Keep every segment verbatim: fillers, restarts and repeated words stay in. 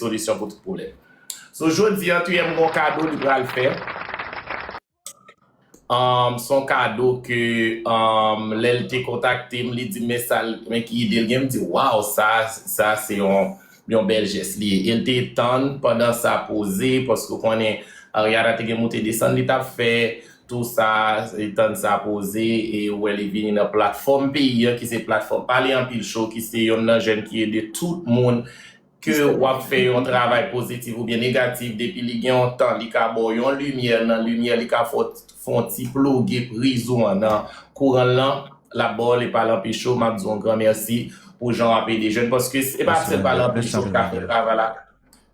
solisyon pou tout pwoblèm. So, jodi a, Triyèm gen yon kado li pral fè. Um, se yon kado ke, um, lè l te kontakte m, li di m, men sa, men ki ide l gen, m di, waw, sa, sa se yon, yon bèl jès li ye. E l te tann pandan sa poze, paske w konnen, Ariana te gen moute desann li t ap fè, tou sa, e tann sa poze, e ou wè li vini nan platfòm peyi an, ki se platfòm Pale Anpil Show, ki se yonn nan jèn ki ede tout moun ke w ap fè yon travay pozitif oubyen negatif, depi li gen yon tan, li ka ba w yon limyè, nan limyè, li ka fè w, fè w ti ploge priz ou an nan kouran l lan, l ap ba w li Pale Anpil Show, m ap di w yon gran mèsi pou jan w ap ede jèn, paske se pa sèl Pale Anpil Show k ka fè travay la,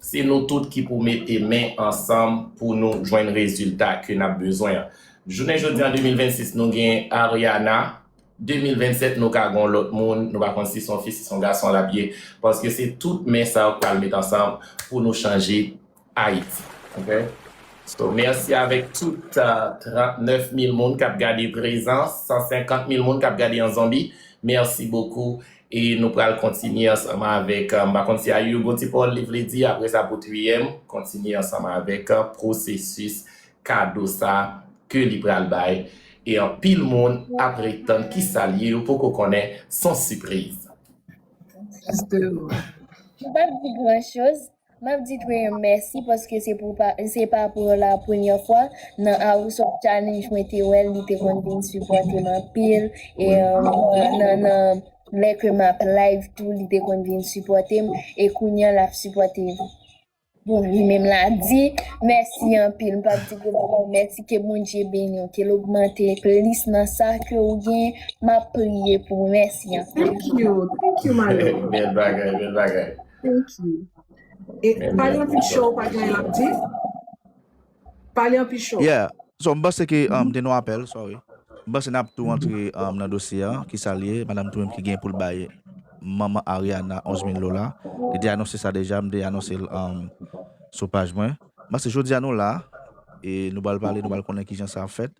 se nou tout ki pou mete men ansanm pou nou jwenn rezilta ke n ap bezwen an. Jounen jodi an de mil vennsis, nou gen Ariana, de mil vennsèt, nou ka gen yon lòt moun, nou pa konn si se yon fi, si se yon gason l ap ye, paske se tout men sa yo k pral met ansanm pou nou chanje Ayiti. Ok? So, mèsi avèk tout, uh, trannèf mil moun k ap gade prezan, san senkant mil moun k ap gade an zonbi. Mèsi bokou. E nou pral kontinye ansanm avèk, uh, m pa konn si Ayou gon ti pawòl li vle di, apre sa pou Triyèm, kontinye ansanm avèk, uh, pwosesis kado sa ke li pral bay. E anpil moun ap ret tann kisa l ye, yo poko konnen, se yon sipriz. Justement. M p ap di gran choz. M ap di Triyèm mèsi paske se pou pa, se pa pou la premyè fwa. Nan House of Challenge, mwen te wè l, li te konn vin sipòte m anpil. E, um, nan, nan, lè ke m ap live tou, li te konn vin sipòte m. E kounye a, l ap sipòte m. Bon, li menm la di, mèsi anpil. M p ap di ke bagay, mèsi, ke Bondye beni w, ke l ogmante plis nan sa ke w gen. M ap priye pou w. Mèsi anpil. Thank you, thank you, my love. Bèl bagay, bèl bagay. Thank you. E Pale Anpil Show, pa gen anyen l ap di? Pale Anpil Show. Yeah. So, m panse ke, um, te nou apèl, sorry. M panse n ap tou antre, um, nan dosye a, kisa l ye, madanm Triyèm ki gen pou l bay manman Ariana onz mil dola. Li te anonse sa deja, m te anonse l, um, sou paj mwen. M panse jodi a nou la, e nou pral pale, nou pral konnen kijan sa ap fèt.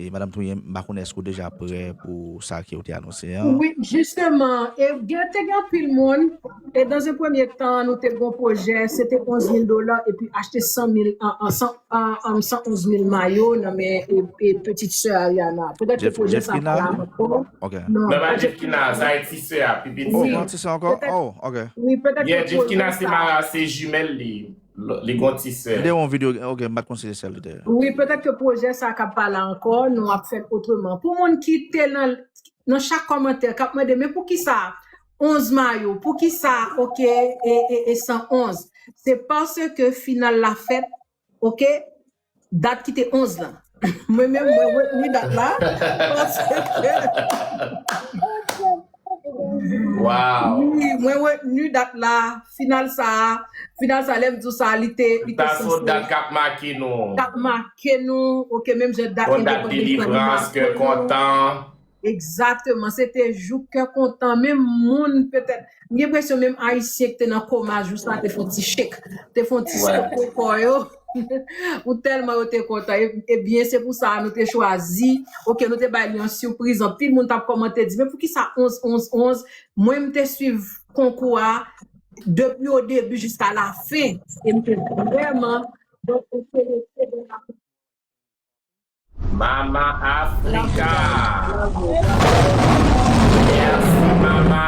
E madanm Triyèm, m pa konnen èske w deja prè pou sa ke w te anonse an. Wi, jisteman, e gen, te gen anpil moun, e dans un premier temps, nou te gen yon pwojè, se te onz mil dola, epi achte san mil, an, an, san, an, an, san onz mil mayo nan men, e, e, pitit sè Ariana. Petèt ke pwojè sa pa la ankò. Ok. Non, Non, pa Jeffkina, sa e ti sè a, pi piti. Oh, gon ti sè ankò? Oh, ok. Wi, petèt Yeah, ke Jeffkina pwojè se sa. Mara, se jimèl li. L-, li gon ti sè. M te wè yon videyo, ok, m pa t konn si se sè l li te ye. Wi, petèt ke pwojè sa k ap pa la ankò, nou ap fè l otreman. Pou moun ki te nan, nan chak kòmantè, k ap mande, men poukisa onz mayo, poukisa, ok, e, e, e san onz? Se paske final la fèt, ok, dat ki te onz lan. Mwen menm, mwen retni dat la, paske Wow. Wi, mwen retni dat la, final sa, final sa, lè m di w sa, li te, li te Sa se yon dat k ap make nou. K ap make nou, ok, menm jan dat Yon dat endepandans lan li delivrans, make kè nou. Kontan. Egzakteman, se te jou kè kontan, menm moun petèt, m gen enpresyon menm Ayisyen ki te nan koma jou sa te fè yon ti shake, te fè yon ti Wè. Secoué kò yo. Ou tèlman yo te kontan. E, ebyen, se pou sa nou te chwazi. Ok, nou te bay li yon sipriz. Anpil moun t ap kòmante di, men poukisa onz, onz, onz? Mwen, m te swiv konkou a depi o debi jiska la fen. E m te vrèman, donk, enterese de la Mama Africa. Mèsi, Mama.